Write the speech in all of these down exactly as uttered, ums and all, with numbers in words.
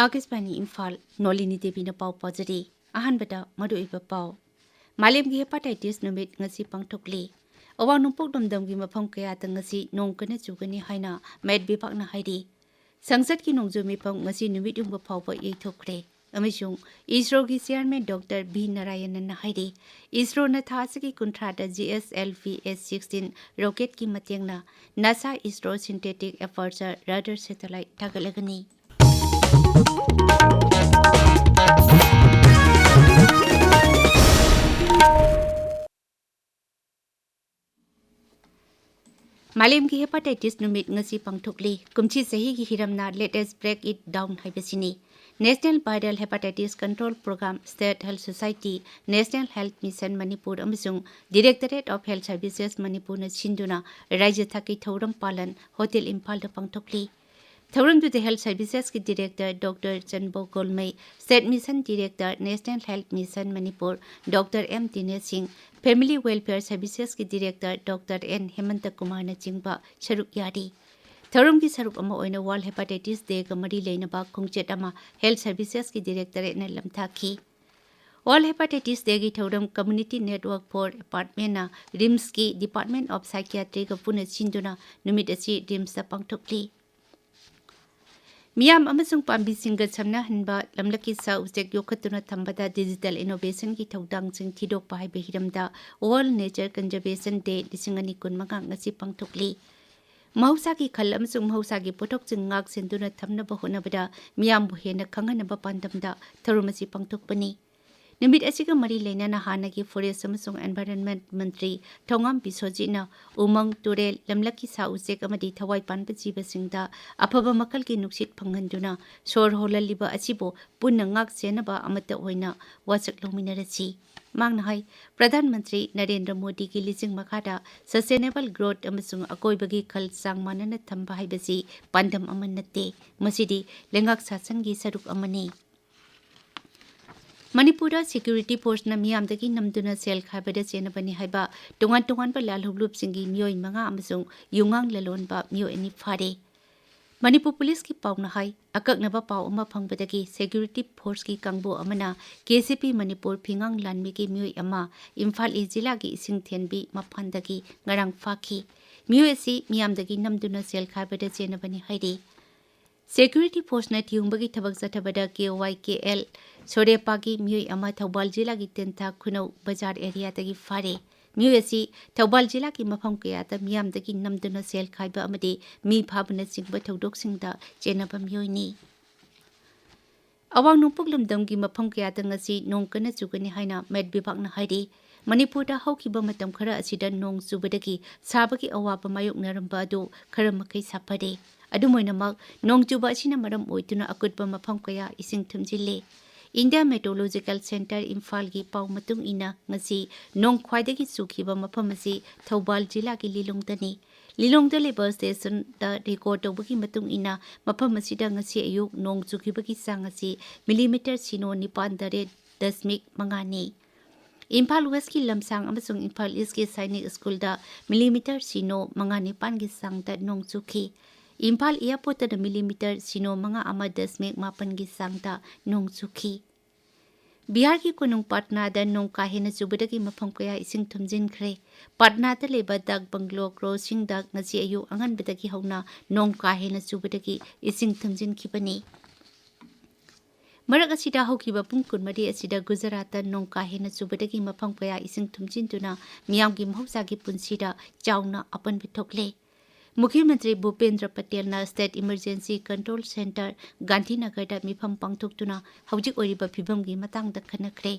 ꯑꯥꯀꯥꯁꯕꯥꯅꯤ ꯏꯝꯐꯥꯜ, ꯅꯣꯂꯤꯅꯤ ꯗꯦꯕꯤꯅ ꯄꯥꯎ ꯄꯥꯖꯔꯤ꯫ ꯑꯍꯥꯟꯕꯗ ꯃꯔꯨꯑꯣꯏꯕ ꯄꯥꯎ꯫ ꯃꯥꯂꯦꯝꯒꯤ ꯍꯦꯄꯥꯇꯥꯏꯇꯤꯁ ꯅꯨꯃꯤꯠ ꯉꯁꯤ ꯄꯥꯡꯊꯣꯛꯂꯤ꯫ ꯑꯋꯥꯡ ꯅꯣꯡꯄꯣꯛ ꯂꯝꯗꯝꯒꯤ ꯃꯐꯝ ꯀꯌꯥꯗ ꯉꯁꯤ ꯅꯣꯡ ꯀꯟꯅ ꯆꯨꯒꯅꯤ ꯍꯥꯏꯅ ꯃꯦꯠ ꯕꯤꯚꯥꯒꯅ ꯍꯥꯏꯔꯤ꯫ ꯁꯪꯁꯠꯀꯤ ꯅꯣꯡꯖꯨ ꯃꯤꯐꯝ ꯉꯁꯤ ꯅꯨꯃꯤꯠ ꯌꯨꯡꯕ ꯐꯥꯎꯕ ꯌꯩꯊꯣꯛꯈ꯭ꯔꯦ꯫ ꯑꯃꯁꯨꯡ ꯏꯁꯔꯣꯒꯤ ꯆꯤꯌꯥꯔꯃꯦꯟ ꯗꯣꯛꯇꯔ ꯚꯤ ꯅꯥꯔꯥꯌꯟꯅꯟꯅ ꯍꯥꯏꯔꯤ, ꯏꯁꯔꯣꯅ ꯊꯥ ꯑꯁꯤꯒꯤ ꯀꯨꯟꯊ꯭ꯔꯥꯗ ꯖꯤ ꯑꯦꯁ ꯑꯦꯜ ꯚꯤ ꯑꯦꯁ ꯁꯤꯛꯁꯇꯤꯟ ꯔꯣꯀꯦꯠꯀꯤ ꯃꯇꯦꯡꯅ NASA ISRO synthetic ꯑꯦꯄꯔꯆꯔ radar satellite ꯊꯥꯒꯠꯂꯒꯅꯤ꯫ ꯃꯥꯂꯦꯝꯒꯤ ꯍꯦꯄꯥꯇꯥꯏꯇꯤꯁ ꯅꯨꯃꯤꯠ ꯉꯁꯤ ꯄꯥꯡꯊꯣꯛꯂꯤ꯫ ꯀꯨꯝꯁꯤ ꯆꯍꯤꯒꯤ ꯍꯤꯔꯝꯅ Let us break it down ꯍꯥꯏꯕꯁꯤꯅꯤ꯫ National Viral Hepatitis Control Program, State Health Society, National Health Mission Manipur ꯑꯃꯁꯨꯡ Directorate of Health Services ꯃꯅꯤꯄꯨꯔꯅ ꯁꯤꯟꯗꯨꯅ ꯔꯥꯖ꯭ꯌ ꯊꯥꯛꯀꯤ ꯊꯧꯔꯝ ꯄꯥꯂꯟ ꯍꯣꯇꯦꯜ ꯏꯝꯐꯥꯜꯗ ꯄꯥꯡꯊꯣꯛꯂꯤ꯫ ꯊꯧꯔꯝꯗꯨꯗ ꯍꯦꯜꯊ ꯁꯔꯚꯤꯁꯦꯁꯀꯤ director doctor Chanbo Golmei, state mission director, national health mission Manipur, doctor M Dinesh Singh, family welfare ꯁꯔꯚꯤꯁꯦꯁꯀꯤ ꯗꯤꯔꯦꯛꯇꯔ ꯗꯣꯛꯇꯔ ꯑꯦꯟ ꯍꯦꯃꯟꯇ ꯀꯨꯃꯥꯔꯅꯆꯤꯡꯕ ꯁꯔꯨꯛ ꯌꯥꯔꯤ꯫ ꯊꯧꯔꯝꯒꯤ ꯁꯔꯨꯛ ꯑꯃ ꯑꯣꯏꯅ ꯋꯥꯔꯜꯗ ꯍꯦꯄꯥꯇꯥꯏꯇꯤꯁ ꯗꯦꯒ ꯃꯔꯤ ꯂꯩꯅꯕ ꯈꯣꯡꯆꯠ ꯑꯃ ꯍꯦꯜꯊ ꯁꯔꯚꯤꯁꯦꯁꯀꯤ ꯗꯤꯔꯦꯛꯇꯔꯦꯠꯅ ꯂꯝꯊꯥꯈꯤ꯫ ꯋꯥꯔꯜꯗ ꯍꯦꯄꯥꯇꯥꯏꯇꯤꯁ ꯗꯦꯒꯤ ꯊꯧꯔꯝ ꯀꯝꯃ꯭ꯌꯨꯅꯤꯇꯤ ꯅꯦꯠꯋꯥꯔꯛ ꯐꯣꯔ ꯑꯦꯄꯥꯔꯠꯃꯦꯟꯅ ꯔꯤꯝꯁꯀꯤ ꯗꯤꯄꯥꯔꯠꯃꯦꯟ ꯑꯣꯐ ꯁꯥꯏꯀꯤꯌꯥꯇ꯭ꯔꯤꯒ ꯄꯨꯟꯅ ꯁꯤꯟꯗꯨꯅ ꯅꯨꯃꯤꯠ ꯑꯁꯤ ꯔꯤꯝꯁꯇ ꯄꯥꯡꯊꯣꯛꯂꯤ꯫ ꯃꯤꯌꯥꯝ ꯑꯃꯁꯨꯡ ꯄꯥꯝꯕꯤꯁꯤꯡꯒ ꯁꯝꯅꯍꯟꯕ, ꯂꯝꯂꯛꯀꯤ ꯁꯥ ꯎꯆꯦꯛ ꯌꯣꯛꯈꯠꯇꯨꯅ ꯊꯝꯕꯗ ꯗꯤꯖꯤꯇꯦꯜ ꯏꯅꯣꯚꯦꯁꯟꯒꯤ ꯊꯧꯗꯥꯡꯁꯤꯡ ꯊꯤꯗꯣꯛꯄ ꯍꯥꯏꯕ ꯍꯤꯔꯝꯗ ꯋꯥꯔꯜꯗ ꯅꯦꯆꯔ ꯀꯟꯖꯔꯚꯦꯁꯟ ꯗꯦ ꯂꯤꯁꯤꯡ ꯑꯅꯤ ꯀꯨꯟꯃꯉꯥ ꯉꯁꯤ ꯄꯥꯡꯊꯣꯛꯂꯤ꯫ ꯃꯍꯧꯁꯥꯒꯤ ꯈꯜ ꯑꯃꯁꯨꯡ ꯃꯍꯧꯁꯥꯒꯤ ꯄꯣꯠꯊꯣꯛꯁꯤꯡ ꯉꯥꯛ ꯁꯦꯟꯗꯨꯅ ꯊꯝꯅꯕ ꯍꯣꯠꯅꯕꯗ ꯃꯤꯌꯥꯝꯕꯨ ꯍꯦꯟꯅ ꯈꯪꯍꯟꯅꯕ ꯄꯥꯟꯗꯝꯗ ꯊꯧꯔꯝ ꯑꯁꯤ ꯄꯥꯡꯊꯣꯛꯄꯅꯤ꯫ ꯅꯨꯃꯤꯠ ꯑꯁꯤꯒ ꯃꯔꯤ ꯂꯩꯅꯅ ꯍꯥꯟꯅꯒꯤ ꯐꯣꯔꯦꯁ ꯑꯃꯁꯨꯡ ꯑꯦꯟꯚꯥꯏꯔꯟꯃꯦꯟꯠ ꯃꯟꯇ꯭ꯔꯤ ꯊꯣꯉꯥꯝ ꯕꯤꯁꯣꯖꯤꯠꯅ ꯎꯃꯪ, ꯇꯨꯔꯦꯜ, ꯂꯝꯂꯛꯀꯤ ꯁꯥ ꯎꯆꯦꯛ ꯑꯃꯗꯤ ꯊꯋꯥꯏ ꯄꯥꯟꯕ ꯖꯤꯕꯁꯤꯡꯗ ꯑꯐꯕ ꯃꯈꯜꯒꯤ ꯅꯨꯡꯁꯤꯠ ꯐꯪꯍꯟꯗꯨꯅ ꯁꯣꯔ ꯍꯣꯜꯍꯜꯂꯤꯕ ꯑꯁꯤꯕꯨ ꯄꯨꯟꯅ ꯉꯥꯛ ꯁꯦꯟꯅꯕ ꯑꯃꯠꯇ ꯑꯣꯏꯅ ꯋꯥꯁꯛ ꯂꯧꯃꯤꯟꯅꯔꯁꯤ꯫ ꯃꯍꯥꯛꯅ ꯍꯥꯏ, ꯄ꯭ꯔꯙꯥꯟ ꯃꯟꯇ꯭ꯔꯤ ꯅꯔꯦꯟꯗ꯭ꯔ ꯃꯣꯗꯤꯒꯤ ꯂꯤꯆꯤꯡ ꯃꯈꯥꯗ ꯁꯁꯇꯦꯅꯦꯕꯜ ꯒ꯭ꯔꯣꯊ ꯑꯃꯁꯨꯡ ꯑꯀꯣꯏꯕꯒꯤ ꯈꯜ ꯆꯥꯡ ꯃꯥꯟꯅꯅ ꯊꯝꯕ ꯍꯥꯏꯕꯁꯤ ꯄꯥꯟꯗꯝ ꯑꯃ ꯅꯠꯇꯦ, ꯃꯁꯤꯗꯤ ꯂꯩꯉꯥꯛ ꯁꯥꯁꯟꯒꯤ ꯁꯔꯨꯛ ꯑꯃꯅꯤ꯫ ꯃꯅꯤꯄꯨꯔꯗ ꯁꯦꯀ꯭ꯌꯨꯔꯤꯇꯤ ꯐꯣꯔꯁꯅ ꯃꯤꯌꯥꯝꯗꯒꯤ ꯅꯝꯗꯨꯅ ꯁꯦꯜ ꯈꯥꯏꯕꯗ ꯆꯦꯟꯅꯕꯅꯤ ꯍꯥꯏꯕ ꯇꯣꯉꯥꯟ ꯇꯣꯉꯥꯟꯕ ꯂꯥꯜꯍꯧꯂꯨꯞꯁꯤꯡꯒꯤ ꯃꯤꯑꯣꯏ ꯃꯉꯥ ꯑꯃꯁꯨꯡ ꯌꯨꯉꯥꯡ ꯂꯂꯣꯟꯕ ꯃꯤꯑꯣꯏ ꯑꯅꯤ ꯐꯥꯔꯦ꯫ ꯃꯅꯤꯄꯨꯔ ꯄꯨꯂꯤꯁꯀꯤ ꯄꯥꯎꯅ ꯍꯥꯏ, ꯑꯀꯛꯅꯕ ꯄꯥꯎ ꯑꯃ ꯐꯪꯕꯗꯒꯤ ꯁꯦꯀ꯭ꯌꯨꯔꯤꯇꯤ ꯐꯣꯔꯁꯀꯤ ꯀꯥꯡꯕꯨ ꯑꯃꯅ ꯀꯦ ꯁꯤ ꯄꯤ ꯃꯅꯤꯄꯨꯔ ꯐꯤꯉꯥꯡ ꯂꯥꯟꯃꯤꯒꯤ ꯃꯤꯑꯣꯏ ꯑꯃ ꯏꯝꯐꯥꯜ ꯏꯁ ꯖꯤꯂꯥꯒꯤ ꯏꯁꯤꯡ ꯊꯦꯟꯕꯤ ꯃꯐꯝꯗꯒꯤ ꯉꯔꯥꯡ ꯐꯥꯈꯤ꯫ ꯃꯤꯑꯣꯏ ꯑꯁꯤ ꯃꯤꯌꯥꯝꯗꯒꯤ ꯅꯝꯗꯨꯅ ꯖꯦꯜ ꯈꯥꯏꯕꯗ ꯆꯦꯟꯅꯕꯅꯤ ꯍꯥꯏꯔꯤ꯫ ꯁꯦꯀ꯭ꯌꯨꯔꯤꯇꯤ ꯐꯣꯔꯁꯅ ꯊꯤꯍꯨꯝꯕꯒꯤ ꯊꯕꯛ ꯆꯠꯊꯕꯗ ꯀꯦ ꯋꯥꯏ ꯀꯦ ꯑꯦꯜ ꯁꯣꯔꯦꯄꯥꯒꯤ ꯃꯤꯑꯣꯏ ꯑꯃ ꯊꯧꯕꯥꯜ ꯖꯤꯂꯥꯒꯤ ꯇꯦꯟꯊꯥ ꯈꯨꯅꯧ ꯕꯖꯥꯔ ꯑꯦꯔꯤꯌꯥꯗꯒꯤ ꯐꯥꯔꯦ꯫ ꯃꯤꯑꯣꯏ ꯑꯁꯤ ꯊꯧꯕꯥꯜ ꯖꯤꯂꯥꯒꯤ ꯃꯐꯝ ꯀꯌꯥꯗ ꯃꯤꯌꯥꯝꯗꯒꯤ ꯅꯝꯗꯨꯅ ꯖꯦꯜ ꯈꯥꯏꯕ ꯑꯃꯗꯤ ꯃꯤ ꯐꯥꯕꯅꯆꯤꯡꯕ ꯊꯧꯗꯣꯛꯁꯤꯡꯗ ꯆꯦꯟꯅꯕ ꯃꯤꯑꯣꯏꯅꯤ꯫ ꯑꯋꯥꯡ ꯅꯣꯡꯄꯣꯛ ꯂꯝꯗꯝꯒꯤ ꯃꯐꯝ ꯀꯌꯥꯗ ꯉꯁꯤ ꯅꯣꯡ ꯀꯟꯅ ꯆꯨꯒꯅꯤ ꯍꯥꯏꯅ ꯃꯦꯠ ꯕꯤꯚꯥꯒꯅ ꯍꯥꯏꯔꯤ꯫ ꯃꯅꯤꯄꯨꯔꯗ ꯍꯧꯈꯤꯕ ꯃꯇꯝ ꯈꯔ ꯑꯁꯤꯗ ꯅꯣꯡ ꯆꯨꯕꯗꯒꯤ ꯁꯥꯕꯒꯤ ꯑꯋꯥꯕ ꯃꯥꯌꯣꯛꯅꯔꯝꯕ ꯑꯗꯨ ꯈꯔ ꯃꯈꯩ ꯁꯥꯐꯔꯦ꯫ ꯑꯗꯨꯝ ꯑꯣꯏꯅꯃꯛ, ꯅꯣꯡ ꯆꯨꯕ ꯑꯁꯤꯅ ꯃꯔꯝ ꯑꯣꯏꯗꯨꯅ ꯑꯀꯨꯠꯄ ꯃꯐꯝ ꯀꯌꯥ ꯏꯁꯤꯡ ꯊꯨꯝꯖꯤꯜꯂꯦ꯫ ꯏꯟꯗꯤꯌꯥ ꯃꯦꯇ꯭ꯔꯣꯂꯣꯖꯤꯀꯦꯜ ꯁꯦꯟꯇꯔ ꯏꯝꯐꯥꯜꯒꯤ ꯄꯥꯎ ꯃꯇꯨꯡ ꯏꯟꯅ, ꯉꯁꯤ ꯅꯣꯡ ꯈ꯭ꯋꯥꯏꯗꯒꯤ ꯆꯨꯈꯤꯕ ꯃꯐꯝ ꯑꯁꯤ ꯊꯧꯕꯥꯜ ꯖꯤꯂꯥꯒꯤ ꯂꯤꯂꯣꯡꯗꯅꯤ꯫ ꯂꯤꯂꯣꯡꯗ ꯂꯩꯕ ꯁ꯭ꯇꯦꯁꯟꯗ ꯔꯦꯀꯣꯔꯗ ꯇꯧꯕꯒꯤ ꯃꯇꯨꯡ ꯏꯟꯅ, ꯃꯐꯝ ꯑꯁꯤꯗ ꯉꯁꯤ ꯑꯌꯨꯛ ꯅꯣꯡ ꯆꯨꯈꯤꯕꯒꯤ ꯆꯥꯡ ꯑꯁꯤ ꯃꯤꯂꯤꯃꯤꯇꯔ ꯁꯤꯅꯣ ꯅꯤꯄꯥꯟ ꯇꯔꯦꯠ ꯗꯁꯃꯤꯛ ꯃꯉꯥꯅꯤ꯫ ꯏꯝꯐꯥꯜ ꯋꯦꯁꯀꯤ ꯂꯝꯁꯥꯡ ꯑꯃꯁꯨꯡ ꯏꯝꯐꯥꯜ ꯏꯁꯀꯤ ꯁꯥꯏꯅꯤꯛ ꯁ꯭ꯀꯨꯜꯗ ꯃꯤꯂꯤꯃꯤꯇꯔ ꯁꯤꯅꯣ ꯃꯉꯥ ꯅꯤꯄꯥꯟꯒꯤ ꯆꯥꯡꯗ ꯅꯣꯡ ꯆꯨꯈꯤ꯫ ꯏꯝꯐꯥꯜ ꯏꯌꯥꯔꯄꯣꯔꯠꯇꯅ ꯃꯤꯂꯤꯃꯤꯇꯔ ꯁꯤꯅꯣ ꯃꯉꯥ ꯑꯃ ꯗꯁꯃꯤꯛ ꯃꯥꯄꯟꯒꯤ ꯆꯥꯡꯗ ꯅꯣꯡ ꯆꯨꯈꯤ꯫ ꯕꯤꯍꯥꯔꯒꯤ ꯀꯣꯅꯨꯡ ꯄꯥꯠꯅꯥꯗ ꯅꯣꯡ ꯀꯥ ꯍꯦꯟꯅ ꯆꯨꯕꯗꯒꯤ ꯃꯐꯝ ꯀꯌꯥ ꯏꯁꯤꯡ ꯊꯨꯝꯖꯤꯟꯈ꯭ꯔꯦ꯫ ꯄꯥꯠꯅꯥꯗ ꯂꯩꯕ ꯗꯥꯛ ꯕꯪꯒ꯭ꯂꯣ ꯀ꯭ꯔꯣꯁꯤꯡꯗ ꯉꯁꯤ ꯑꯌꯨꯛ ꯑꯉꯟꯕꯗꯒꯤ ꯍꯧꯅ ꯅꯣꯡ ꯀꯥ ꯍꯦꯟꯅ ꯆꯨꯕꯗꯒꯤ ꯏꯁꯤꯡ ꯊꯨꯝꯖꯤꯟꯈꯤꯕꯅꯤ꯫ ꯃꯔꯛ ꯑꯁꯤꯗ, ꯍꯧꯈꯤꯕ ꯄꯨꯡ ꯀꯨꯟꯃꯔꯤ ꯑꯁꯤꯗ ꯒꯨꯖꯔꯥꯠꯇ ꯅꯣꯡ ꯀꯥ ꯍꯦꯟꯅ ꯆꯨꯕꯗꯒꯤ ꯃꯐꯝ ꯀꯌꯥ ꯏꯁꯤꯡ ꯊꯨꯝꯖꯤꯟꯗꯨꯅ ꯃꯤꯌꯥꯝꯒꯤ ꯃꯍꯧꯁꯥꯒꯤ ꯄꯨꯟꯁꯤꯗ ꯆꯥꯎꯅ ꯑꯄꯟꯕ ꯊꯣꯛꯂꯦ꯫ ꯃꯨꯈ꯭ꯌ ꯃꯟꯇ꯭ꯔꯤ ꯚꯨꯄꯦꯟꯗ꯭ꯔ ꯄꯇꯦꯜꯅ ꯁ꯭ꯇꯦꯠ ꯏꯃꯔꯖꯦꯟꯁꯤ ꯀꯟꯇ꯭ꯔꯣꯜ ꯁꯦꯟꯇꯔ ꯒꯥꯟꯙꯤꯅꯒꯔꯗ ꯃꯤꯐꯝ ꯄꯥꯡꯊꯣꯛꯇꯨꯅ ꯍꯧꯖꯤꯛ ꯑꯣꯏꯔꯤꯕ ꯐꯤꯚꯝꯒꯤ ꯃꯇꯥꯡꯗ ꯈꯟꯅꯈ꯭ꯔꯦ꯫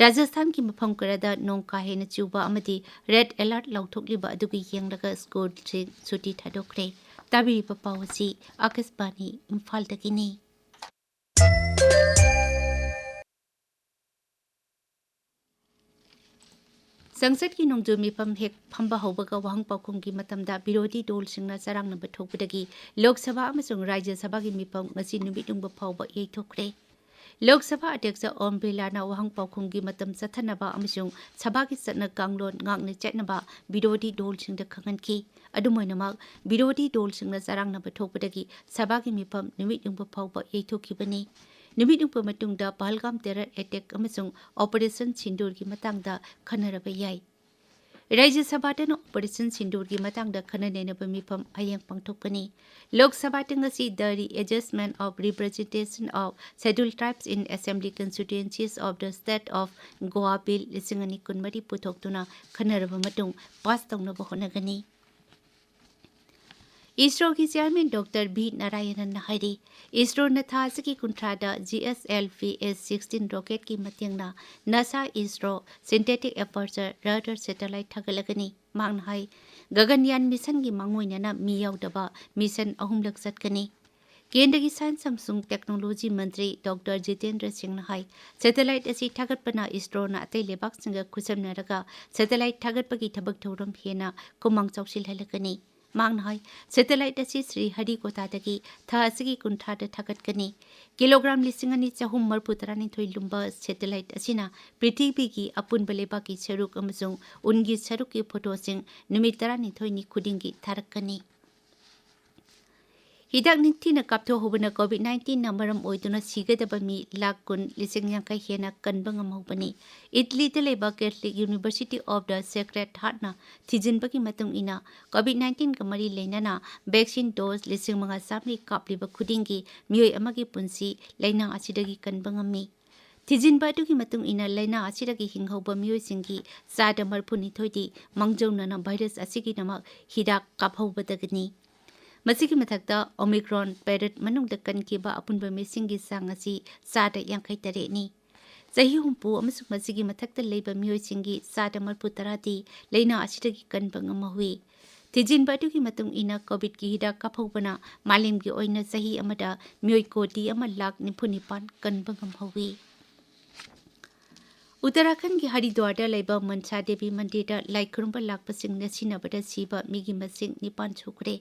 ꯔꯥꯖꯁꯊꯥꯟꯒꯤ ꯃꯐꯝ ꯈꯔꯗ ꯅꯣꯡ ꯀꯥ ꯍꯦꯟꯅ ꯆꯨꯕ ꯑꯃꯗꯤ ꯔꯦꯗ ꯑꯦꯂꯔꯠ ꯂꯥꯎꯊꯣꯛꯂꯤꯕ ꯑꯗꯨꯒꯤ ꯌꯦꯡꯂꯒ ꯁ꯭ꯀꯨꯜꯁꯤꯡ ꯁꯨꯇꯤ ꯊꯥꯗꯣꯛꯈ꯭ꯔꯦ꯫ ꯇꯥꯕꯤꯔꯤꯕ ꯄꯥꯎ ꯑꯁꯤ ꯑꯥꯀꯥꯁꯕꯥꯅꯤ ꯏꯝꯐꯥꯜꯗꯒꯤꯅꯤ꯫ ꯁꯪꯁꯠꯀꯤ ꯅꯣꯡꯖꯨ ꯃꯤꯐꯝ ꯍꯦꯛ ꯐꯝꯕ ꯍꯧꯕꯒ ꯋꯥꯍꯪ ꯄꯥꯎꯈꯨꯝꯒꯤ ꯃꯇꯝꯗ ꯕꯤꯔꯣꯙꯤ ꯗꯣꯜꯁꯤꯡꯅ ꯆꯔꯥꯡꯅꯕ ꯊꯣꯛꯄꯗꯒꯤ ꯂꯣꯛ ꯁꯚꯥ ꯑꯃꯁꯨꯡ ꯔꯥꯖ꯭ꯌ ꯁꯚꯥꯒꯤ ꯃꯤꯐꯝ ꯉꯁꯤ ꯅꯨꯃꯤꯠ ꯌꯨꯡꯕ ꯐꯥꯎꯕ ꯌꯩꯊꯣꯛꯈ꯭ꯔꯦ꯫ ꯂꯣꯛ ꯁꯚꯥ ꯑꯗ꯭ꯌꯛꯁ ꯑꯣꯝ ꯕꯤꯔꯂꯥꯅ ꯋꯥꯍꯪ ꯄꯥꯎꯈꯨꯝꯒꯤ ꯃꯇꯝ ꯆꯠꯊꯅꯕ ꯑꯃꯁꯨꯡ ꯁꯚꯥꯒꯤ ꯆꯠꯅ ꯀꯥꯡꯂꯣꯟ ꯉꯥꯛꯅ ꯆꯠꯅꯕ ꯕꯤꯔꯣꯙꯤ ꯗꯣꯜꯁꯤꯡꯗ ꯈꯪꯍꯟꯈꯤ꯫ ꯑꯗꯨꯝ ꯑꯣꯏꯅꯃꯛ, ꯕꯤꯔꯣꯙꯤ ꯗꯣꯜꯁꯤꯡꯅ ꯆꯔꯥꯡꯅꯕ ꯊꯣꯛꯄꯗꯒꯤ ꯁꯚꯥꯒꯤ ꯃꯤꯐꯝ ꯅꯨꯃꯤꯠ ꯌꯨꯡꯕ ꯐꯥꯎꯕ ꯌꯩꯊꯣꯛꯈꯤꯕꯅꯤ꯫ ꯅꯨꯃꯤꯠ ꯌꯨꯡꯕ ꯃꯇꯨꯡꯗ ꯄꯍꯜꯒꯥꯝ ꯇꯦꯔꯔ ꯑꯦꯇꯦꯛ ꯑꯃꯁꯨꯡ ꯑꯣꯄꯔꯦꯁꯟ ꯁꯤꯟꯗꯨꯔꯒꯤ ꯃꯇꯥꯡꯗ ꯈꯟꯅꯔꯕ ꯌꯥꯏ꯫ ꯔꯥꯖ꯭ꯌ ꯁꯚꯥꯗꯅ ꯑꯣꯄꯔꯦꯁꯟ ꯁꯤꯟꯗꯨꯔꯒꯤ ꯃꯇꯥꯡꯗ ꯈꯟꯅ ꯅꯩꯅꯕ ꯃꯤꯐꯝ ꯍꯌꯦꯡ ꯄꯥꯡꯊꯣꯛꯀꯅꯤ꯫ ꯂꯣꯛ ꯁꯚꯥꯗ ꯉꯁꯤ The Readjustment of Representation of Scheduled Tribes in Assembly Constituencies of the State of Goa Bill ꯂꯤꯁꯤꯡ ꯑꯅꯤ ꯀꯨꯟꯃꯔꯤ ꯄꯨꯊꯣꯛꯇꯨꯅ ꯈꯟꯅꯔꯕ ꯃꯇꯨꯡ ꯄꯥꯁ ꯇꯧꯅꯕ ꯍꯣꯠꯅꯒꯅꯤ꯫ ꯏꯁꯔꯣꯒꯤ ꯆꯤꯌꯥꯔꯃꯦꯟ ꯗꯣꯛꯇꯔ ꯚꯤ ꯅꯥꯔꯥꯌꯅꯟꯅ ꯍꯥꯏꯔꯤ, ꯏꯁꯔꯣꯅ ꯊꯥ ꯑꯁꯤꯒꯤ ꯀꯨꯟꯊ꯭ꯔꯥꯗ ꯖꯤ ꯑꯦꯁ ꯑꯦꯜ ꯚꯤ ꯑꯦꯁ ꯁꯤꯛꯁꯇꯤꯟ ꯔꯣꯀꯦꯠꯀꯤ ꯃꯇꯦꯡꯅ ꯅꯥꯁꯥ ꯏꯁꯔꯣ ꯁꯤꯟꯊꯦꯇꯤꯛ ꯑꯦꯄꯔꯆꯔ ꯔꯦꯗꯥꯔ ꯁꯦꯇꯦꯂꯥꯏꯠ ꯊꯥꯒꯠꯂꯒꯅꯤ꯫ ꯃꯍꯥꯛꯅ ꯍꯥꯏ, ꯒꯒꯟꯌꯥꯟ ꯃꯤꯁꯟꯒꯤ ꯃꯥꯡꯑꯣꯏꯅꯅ ꯃꯤ ꯌꯥꯎꯗꯕ ꯃꯤꯁꯟ ꯑꯍꯨꯝꯂꯛ ꯆꯠꯀꯅꯤ꯫ ꯀꯦꯟꯗ꯭ꯔꯒꯤ ꯁꯥꯏꯟꯁ ꯑꯃꯁꯨꯡ ꯇꯦꯛꯅꯣꯂꯣꯖꯤ ꯃꯟꯇ꯭ꯔꯤ ꯗꯣꯛꯇꯔ ꯖꯤꯇꯦꯟꯗ꯭ꯔ ꯁꯤꯡꯅ ꯍꯥꯏ, ꯁꯦꯇꯦꯂꯥꯏꯠ ꯑꯁꯤ ꯊꯥꯒꯠꯄꯅ ꯏꯁꯔꯣꯅ ꯑꯇꯩ ꯂꯩꯕꯥꯛꯁꯤꯡꯒ ꯈꯨꯠꯁꯝꯅꯔꯒ ꯁꯦꯇꯦꯂꯥꯏꯠ ꯊꯥꯒꯠꯄꯒꯤ ꯊꯕꯛ ꯊꯧꯔꯝ ꯍꯦꯟꯅ ꯈꯨꯃꯥꯡ ꯆꯥꯎꯁꯤꯜꯍꯜꯂꯒꯅꯤ꯫ ꯃꯍꯥꯛꯅ ꯍꯥꯏ, ꯁꯦꯇꯦꯂꯥꯏꯠ ꯑꯁꯤ ꯁ꯭ꯔꯤ ꯍꯔꯤꯀꯣꯇꯥꯗꯒꯤ ꯊꯥ ꯑꯁꯤꯒꯤ ꯀꯨꯟꯊ꯭ꯔꯥꯗ ꯊꯥꯒꯠꯀꯅꯤ꯫ ꯀꯤꯂꯣꯒ꯭ꯔꯥꯝ ꯂꯤꯁꯤꯡ ꯑꯅꯤ ꯆꯍꯨꯝ ꯃꯔꯤꯐꯨ ꯇꯔꯥꯅꯤꯊꯣꯏ ꯂꯨꯝꯕ ꯁꯦꯇꯦꯂꯥꯏꯠ ꯑꯁꯤꯅ ꯄ꯭ꯔꯤꯊꯤꯕꯤꯒꯤ ꯑꯄꯨꯟꯕ ꯂꯩꯕꯥꯛꯀꯤ ꯁꯔꯨꯛ ꯑꯃꯁꯨꯡ ꯎꯟꯒꯤ ꯁꯔꯨꯛꯀꯤ ꯐꯣꯇꯣꯁꯤꯡ ꯅꯨꯃꯤꯠ ꯇꯔꯥꯅꯤꯊꯣꯏꯅꯤ ꯈꯨꯗꯤꯡꯒꯤ ꯊꯥꯔꯛꯀꯅꯤ꯫ ꯍꯤꯗꯥꯛ ꯅꯤꯡꯊꯤꯅ ꯀꯥꯞꯊꯣꯛꯍꯧꯕꯅ ꯀꯣꯚꯤꯗ ꯅꯥꯏꯟꯇꯤꯟꯅ ꯃꯔꯝ ꯑꯣꯏꯗꯨꯅ ꯁꯤꯒꯗꯕ ꯃꯤ ꯂꯥꯈ ꯀꯨꯟ ꯂꯤꯁꯤꯡ ꯌꯥꯡꯈꯩ ꯍꯦꯟꯅ ꯀꯟꯕ ꯉꯝꯍꯧꯕꯅꯤ꯫ ꯏꯇꯂꯤꯗ ꯂꯩꯕ Catholic University of the Sacred Heartꯅ ꯊꯤꯖꯤꯟꯕꯒꯤ ꯃꯇꯨꯡ ꯏꯟꯅ, ꯀꯣꯚꯤꯗ ꯅꯥꯏꯟꯇꯤꯟꯒ ꯃꯔꯤ ꯂꯩꯅꯅ ꯚꯦꯛꯁꯤꯟ ꯗꯣꯁ ꯂꯤꯁꯤꯡ ꯃꯉꯥ ꯆꯥꯝꯃꯔꯤ ꯀꯥꯞꯂꯤꯕ ꯈꯨꯗꯤꯡꯒꯤ ꯃꯤꯑꯣꯏ ꯑꯃꯒꯤ ꯄꯨꯟꯁꯤ ꯂꯥꯏꯅꯥ ꯑꯁꯤꯗꯒꯤ ꯀꯟꯕ ꯉꯝꯃꯤ꯫ ꯊꯤꯖꯤꯟꯕ ꯑꯗꯨꯒꯤ ꯃꯇꯨꯡ ꯏꯟꯅ, ꯂꯥꯏꯅꯥ ꯑꯁꯤꯗꯒꯤ ꯍꯤꯡꯍꯧꯕ ꯃꯤꯑꯣꯏꯁꯤꯡꯒꯤ ꯆꯥꯗ ꯃꯔꯤꯐꯨꯅꯤꯊꯣꯏꯗꯤ ꯃꯥꯡꯖꯧꯅꯅ ꯚꯥꯏꯔꯁ ꯑꯁꯤꯒꯤꯗꯃꯛ ꯍꯤꯗꯥꯛ ꯀꯥꯞꯍꯧꯕꯗꯒꯤꯅꯤ꯫ ꯃꯁꯤꯒꯤ ꯃꯊꯛꯇ, ꯑꯣꯃꯤꯀ꯭ꯔꯣꯟ ꯚꯦꯔꯤꯌꯦꯟꯠ ꯃꯅꯨꯡꯗ ꯀꯟꯈꯤꯕ ꯑꯄꯨꯟꯕ ꯃꯤꯁꯤꯡꯒꯤ ꯆꯥꯡ ꯑꯁꯤ ꯆꯥꯗ ꯌꯥꯡꯈꯩ ꯇꯔꯦꯠꯅꯤ꯫ ꯆꯍꯤ ꯍꯨꯝꯐꯨ ꯑꯃꯁꯨꯡ ꯃꯁꯤꯒꯤ ꯃꯊꯛꯇ ꯂꯩꯕ ꯃꯤꯑꯣꯏꯁꯤꯡꯒꯤ ꯆꯥꯗ ꯃꯔꯤꯐꯨ ꯇꯔꯥꯗꯤ ꯂꯥꯏꯅꯥ ꯑꯁꯤꯗꯒꯤ ꯀꯟꯕ ꯉꯝꯍꯧꯏ꯫ ꯊꯤꯖꯤꯟꯕ ꯑꯗꯨꯒꯤ ꯃꯇꯨꯡ ꯏꯟꯅ, ꯀꯣꯚꯤꯗꯀꯤ ꯍꯤꯗꯥꯛ ꯀꯥꯞꯍꯧꯕꯅ ꯃꯥꯂꯦꯝꯒꯤ ꯑꯣꯏꯅ ꯆꯍꯤ ꯑꯃꯗ ꯃꯤꯑꯣꯏ ꯀꯣꯇꯤ ꯑꯃ ꯂꯥꯈ ꯅꯤꯐꯨ ꯅꯤꯄꯥꯟ ꯀꯟꯕ ꯉꯝꯍꯧꯏ꯫ ꯎꯠꯇꯔꯥꯈꯟꯗꯒꯤ ꯍꯔꯤꯗ꯭ꯋꯥꯔꯗ ꯂꯩꯕ ꯃꯟꯁꯥ ꯗꯦꯕꯤ ꯃꯟꯗꯤꯔꯗ ꯂꯥꯏ ꯈꯨꯔꯨꯝꯕ ꯂꯥꯛꯄꯁꯤꯡꯅ ꯁꯤꯟꯅꯕꯗ ꯁꯤꯕ ꯃꯤꯒꯤ ꯃꯁꯤꯡ ꯅꯤꯄꯥꯟ ꯁꯨꯈ꯭ꯔꯦ꯫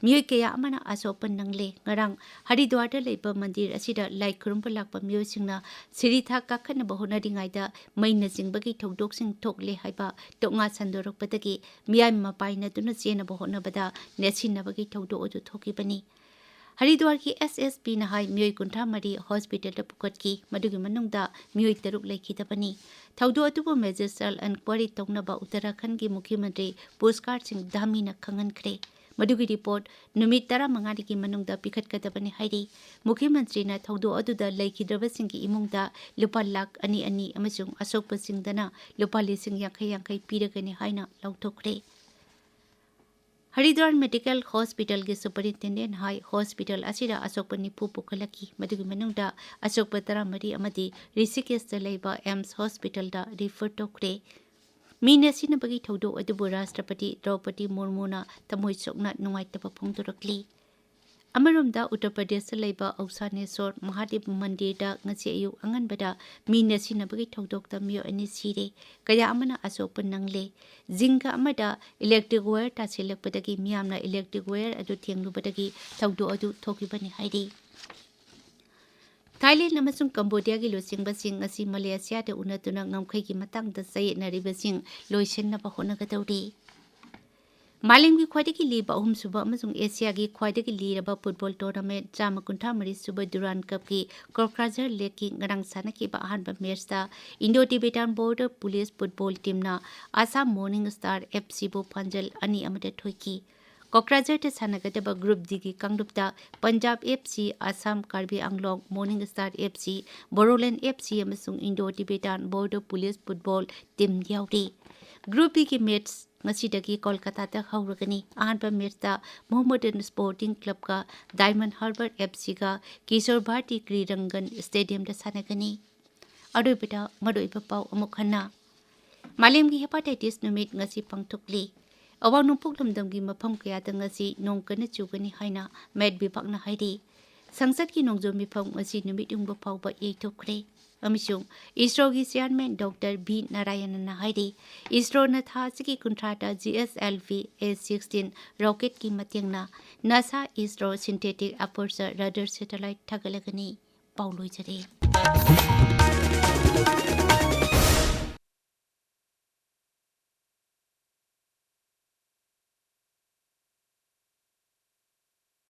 ꯃꯤꯑꯣꯏ ꯀꯌꯥ ꯑꯃꯅ ꯑꯁꯣꯛꯄ ꯅꯪꯂꯦ꯫ ꯉꯔꯥꯡ ꯍꯔꯤꯗ꯭ꯋꯥꯔꯗ ꯂꯩꯕ ꯃꯟꯗꯤꯔ ꯑꯁꯤꯗ ꯂꯥꯏ ꯈꯨꯔꯨꯝꯕ ꯂꯥꯛꯄ ꯃꯤꯑꯣꯏꯁꯤꯡꯅ ꯁꯤꯔꯤꯊꯥ ꯀꯥꯈꯠꯅꯕ ꯍꯣꯠꯅꯔꯤꯉꯩꯗ ꯃꯩꯅꯆꯤꯡꯕꯒꯤ ꯊꯧꯗꯣꯛꯁꯤꯡ ꯊꯣꯛꯂꯦ ꯍꯥꯏꯕ ꯇꯣꯛꯉꯥ ꯁꯟꯗꯣꯔꯛꯄꯗꯒꯤ ꯃꯤꯌꯥꯝ ꯃꯄꯥꯏꯅꯗꯨꯅ ꯆꯦꯟꯅꯕ ꯍꯣꯠꯅꯕꯗ ꯅꯦꯠꯁꯤꯟꯅꯕꯒꯤ ꯊꯧꯗꯣꯛ ꯑꯗꯨ ꯊꯣꯛꯈꯤꯕꯅꯤ꯫ ꯍꯔꯤꯗ꯭ꯋꯥꯔꯒꯤ ꯑꯦꯁ ꯑꯦꯁ ꯄꯤꯅ ꯍꯥꯏ, ꯃꯤꯑꯣꯏ ꯀꯨꯟꯊ꯭ꯔꯥ ꯃꯔꯤ ꯍꯣꯁꯄꯤꯇꯥꯜꯗ ꯄꯨꯈꯠꯈꯤ, ꯃꯗꯨꯒꯤ ꯃꯅꯨꯡꯗ ꯃꯤꯑꯣꯏ ꯇꯔꯨꯛ ꯂꯩꯈꯤꯗꯕꯅꯤ꯫ ꯊꯧꯗꯣꯛ ꯑꯗꯨꯕꯨ ꯃꯦꯖꯤꯁꯇ꯭ꯔꯦꯜ ꯏꯟꯀ꯭ꯋꯥꯏꯔꯤ ꯇꯧꯅꯕ ꯎꯠꯇꯔꯥꯈꯟꯗꯒꯤ ꯃꯨꯈ꯭ꯌ ꯃꯟꯇ꯭ꯔꯤ ꯄꯨꯁꯀꯥꯔ ꯁꯤꯡ ꯙꯥꯃꯤꯅ ꯈꯪꯍꯟꯈ꯭ꯔꯦ꯫ ꯃꯗꯨꯒꯤ ꯔꯤꯄꯣꯔꯠ ꯅꯨꯃꯤꯠ ꯇꯔꯥꯃꯉꯥꯅꯤꯒꯤ ꯃꯅꯨꯡꯗ ꯄꯤꯈꯠꯀꯗꯕꯅꯤ ꯍꯥꯏꯔꯤ꯫ ꯃꯨꯈ꯭ꯌ ꯃꯟꯇ꯭ꯔꯤꯅ ꯊꯧꯗꯣꯛ ꯑꯗꯨꯗ ꯂꯩꯈꯤꯗ꯭ꯔꯕꯁꯤꯡꯒꯤ ꯏꯃꯨꯡꯗ ꯂꯨꯄꯥ ꯂꯥꯈ ꯑꯅꯤ ꯑꯅꯤ ꯑꯃꯁꯨꯡ ꯑꯁꯣꯛꯄꯁꯤꯡꯗꯅ ꯂꯨꯄꯥ ꯂꯤꯁꯤꯡ ꯌꯥꯡꯈꯩ ꯌꯥꯡꯈꯩ ꯄꯤꯔꯒꯅꯤ ꯍꯥꯏꯅ ꯂꯥꯎꯊꯣꯛꯈ꯭ꯔꯦ꯫ ꯍꯔꯤꯗ꯭ꯋꯥꯔ ꯃꯦꯗꯤꯀꯦꯜ ꯍꯣꯁꯄꯤꯇꯥꯜꯒꯤ ꯁꯨꯄꯔꯤꯟꯇꯦꯟꯗꯦꯟ ꯍꯥꯏ, ꯍꯣꯁꯄꯤꯇꯥꯜ ꯑꯁꯤꯗ ꯑꯁꯣꯛꯄ ꯅꯤꯐꯨ ꯄꯨꯈꯠꯂꯛꯈꯤ꯫ ꯃꯗꯨꯒꯤ ꯃꯅꯨꯡꯗ ꯑꯁꯣꯛꯄ ꯇꯔꯥꯃꯔꯤ ꯑꯃꯗꯤ ꯔꯤꯁꯤꯀꯦꯁꯇ ꯂꯩꯕ ꯑꯦꯝꯁ ꯍꯣꯁꯄꯤꯇꯥꯜꯗ ꯔꯤꯐꯔ ꯇꯧꯈ꯭ꯔꯦ꯫ ꯃꯤ ꯅꯦꯠꯁꯤꯟꯅꯕꯒꯤ ꯊꯧꯗꯣꯛ ꯑꯗꯨꯕꯨ ꯔꯥꯁꯇ꯭ꯔꯄꯇꯤ ꯗ꯭ꯔꯧꯄꯗꯤ ꯃꯨꯔꯃꯨꯅ ꯊꯃꯣꯏ ꯁꯣꯛꯅ ꯅꯨꯡꯉꯥꯏꯇꯕ ꯐꯣꯡꯗꯣꯔꯛꯂꯤ꯫ ꯑꯃꯔꯣꯝꯗ, ꯎꯠꯇꯔ ꯄ꯭ꯔꯗꯦꯁꯇ ꯂꯩꯕ ꯑꯧꯁꯥꯅꯦꯁꯣꯔ ꯃꯍꯥꯗꯦꯕ ꯃꯟꯗꯤꯔꯗ ꯉꯁꯤ ꯑꯌꯨꯛ ꯑꯉꯟꯕꯗ ꯃꯤ ꯅꯦꯠꯁꯤꯟꯅꯕꯒꯤ ꯊꯧꯗꯣꯛꯇ ꯃꯤꯑꯣꯏ ꯑꯅꯤ ꯁꯤꯔꯦ, ꯀꯌꯥ ꯑꯃꯅ ꯑꯁꯣꯛꯄ ꯅꯪꯂꯦ꯫ ꯖꯤꯡꯒ ꯑꯃꯗ ꯏꯂꯦꯛꯇ꯭ꯔꯤꯛ ꯋꯥꯌꯔ ꯇꯥꯁꯤꯜꯂꯛꯄꯗꯒꯤ ꯃꯤꯌꯥꯝꯅ ꯏꯂꯦꯛꯇ꯭ꯔꯤꯛ ꯋꯥꯌꯔ ꯑꯗꯨ ꯊꯦꯡꯂꯨꯕꯗꯒꯤ ꯊꯧꯗꯣꯛ ꯑꯗꯨ ꯊꯣꯛꯈꯤꯕꯅꯤ ꯍꯥꯏꯔꯤ꯫ ꯊꯥꯏꯂꯦꯟ ꯑꯃꯁꯨꯡ ꯀꯝꯕꯣꯗꯤꯌꯥꯒꯤ ꯂꯨꯆꯤꯡꯕꯁꯤꯡ ꯉꯁꯤ ꯃꯂꯦꯁꯤꯌꯥꯗ ꯎꯅꯗꯨꯅ ꯉꯝꯈꯩꯒꯤ ꯃꯇꯥꯡꯗ ꯆꯌꯦꯠꯅꯔꯤꯕꯁꯤꯡ ꯂꯣꯏꯁꯤꯟꯅꯕ ꯍꯣꯠꯅꯒꯗꯧꯔꯤ꯫ ꯃꯥꯂꯦꯝꯒꯤ ꯈ꯭ꯋꯥꯏꯗꯒꯤ ꯂꯤꯕ ꯑꯍꯨꯝꯁꯨꯕ ꯑꯃꯁꯨꯡ ꯑꯦꯁꯤꯌꯥꯒꯤ ꯈ꯭ꯋꯥꯏꯗꯒꯤ ꯂꯤꯔꯕ ꯐꯨꯠꯕꯣꯜ ꯇꯣꯔꯅꯥꯃꯦꯟꯠ ꯆꯥꯝꯃ ꯀꯨꯟꯊ꯭ꯔꯥ ꯃꯔꯤ ꯁꯨꯕ ꯗꯨꯔꯥꯟ ꯀꯞꯀꯤ ꯀꯣꯀ꯭ꯔꯥꯖꯥꯔ ꯂꯦꯛꯀꯤ ꯉꯔꯥꯡ ꯁꯥꯟꯅꯈꯤꯕ ꯑꯍꯥꯟꯕ ꯃꯦꯆꯇ Indo Tibetan border police football ꯇꯤꯝꯅ ꯑꯁꯥꯝ ꯃꯣꯔꯅꯤꯡ ꯁ꯭ꯇꯥꯔ ꯑꯦꯐ ꯁꯤꯕꯨ ꯄꯥꯟꯖꯜ ꯑꯅꯤ ꯑꯃꯗ ꯊꯣꯏꯈꯤ꯫ ꯀꯣꯀ꯭ꯔꯥꯖꯥꯔꯗ ꯁꯥꯟꯅꯒꯗꯕ ꯒ꯭ꯔꯨꯞ ꯗꯤꯒꯤ ꯀꯥꯡꯂꯨꯞꯇ ꯄꯟꯖꯥꯕ ꯑꯦꯐ ꯁꯤ, ꯑꯁꯥꯝ ꯀꯥꯔꯕꯤ ꯑꯪꯂꯣꯡ morning star F C, Bodoland F C ꯑꯃꯁꯨꯡ Indo Tibetan border police football team ꯌꯥꯎꯔꯤ꯫ ꯒ꯭ꯔꯨꯞ ꯕꯤꯒꯤ ꯃꯦꯆ ꯉꯁꯤꯗꯒꯤ ꯀꯣꯜꯀꯇꯥꯗ ꯍꯧꯔꯒꯅꯤ꯫ ꯑꯍꯥꯟꯕ ꯃꯦꯆꯇ ꯃꯣꯍꯝꯃꯗꯟ ꯁ꯭ꯄꯣꯔꯇꯤꯡ ꯀ꯭ꯂꯕꯀ ꯗꯥꯏꯃꯟ ꯍꯥꯔꯕꯔ ꯑꯦꯐ ꯁꯤꯒ ꯀꯤꯁꯣꯔ ꯚꯥꯔꯇꯤ ꯀ꯭ꯔꯤꯔꯪꯒꯟ ꯁ꯭ꯇꯦꯗꯤꯌꯝꯗ ꯁꯥꯟꯅꯒꯅꯤ꯫ ꯑꯔꯣꯏꯕꯗ ꯃꯔꯨꯑꯣꯏꯕ ꯄꯥꯎ ꯑꯃꯨꯛ ꯍꯟꯅ꯫ ꯃꯥꯂꯦꯝꯒꯤ ꯍꯦꯄꯥꯇꯥꯏꯇꯤꯁ ꯅꯨꯃꯤꯠ ꯉꯁꯤ ꯄꯥꯡꯊꯣꯛꯂꯤ꯫ ꯑꯋꯥꯡ ꯅꯣꯡꯄꯣꯛ ꯂꯝꯗꯝꯒꯤ ꯃꯐꯝ ꯀꯌꯥꯗ ꯉꯁꯤ ꯅꯣꯡ ꯀꯟꯅ ꯆꯨꯒꯅꯤ ꯍꯥꯏꯅ ꯃꯦꯠ ꯚꯤꯚꯥꯛꯅ ꯍꯥꯏꯔꯤ꯫ ꯁꯪꯁꯠꯀꯤ ꯅꯣꯡꯖꯨ ꯃꯤꯐꯝ ꯉꯁꯤ ꯅꯨꯃꯤꯠ ꯌꯨꯡꯕ ꯐꯥꯎꯕ ꯌꯩꯊꯣꯛꯈ꯭ꯔꯦ꯫ ꯑꯃꯁꯨꯡ ꯏꯁꯔꯣꯒꯤ ꯆꯤꯌꯥꯔꯃꯦꯟ ꯗꯣꯛꯇꯔ ꯚꯤ ꯅꯥꯔꯥꯌꯅꯟꯅ ꯍꯥꯏꯔꯤ, ꯏꯁꯔꯣꯅ ꯊꯥ ꯑꯁꯤꯒꯤ ꯀꯨꯟꯊ꯭ꯔꯥꯗ G S L V A sixteen ꯔꯣꯀꯦꯠꯀꯤ ꯃꯇꯦꯡꯅ NASA ISRO synthetic aperture radar satellite ꯊꯥꯒꯠꯂꯒꯅꯤ꯫ ꯄꯥꯎ ꯂꯣꯏꯖꯔꯦ꯫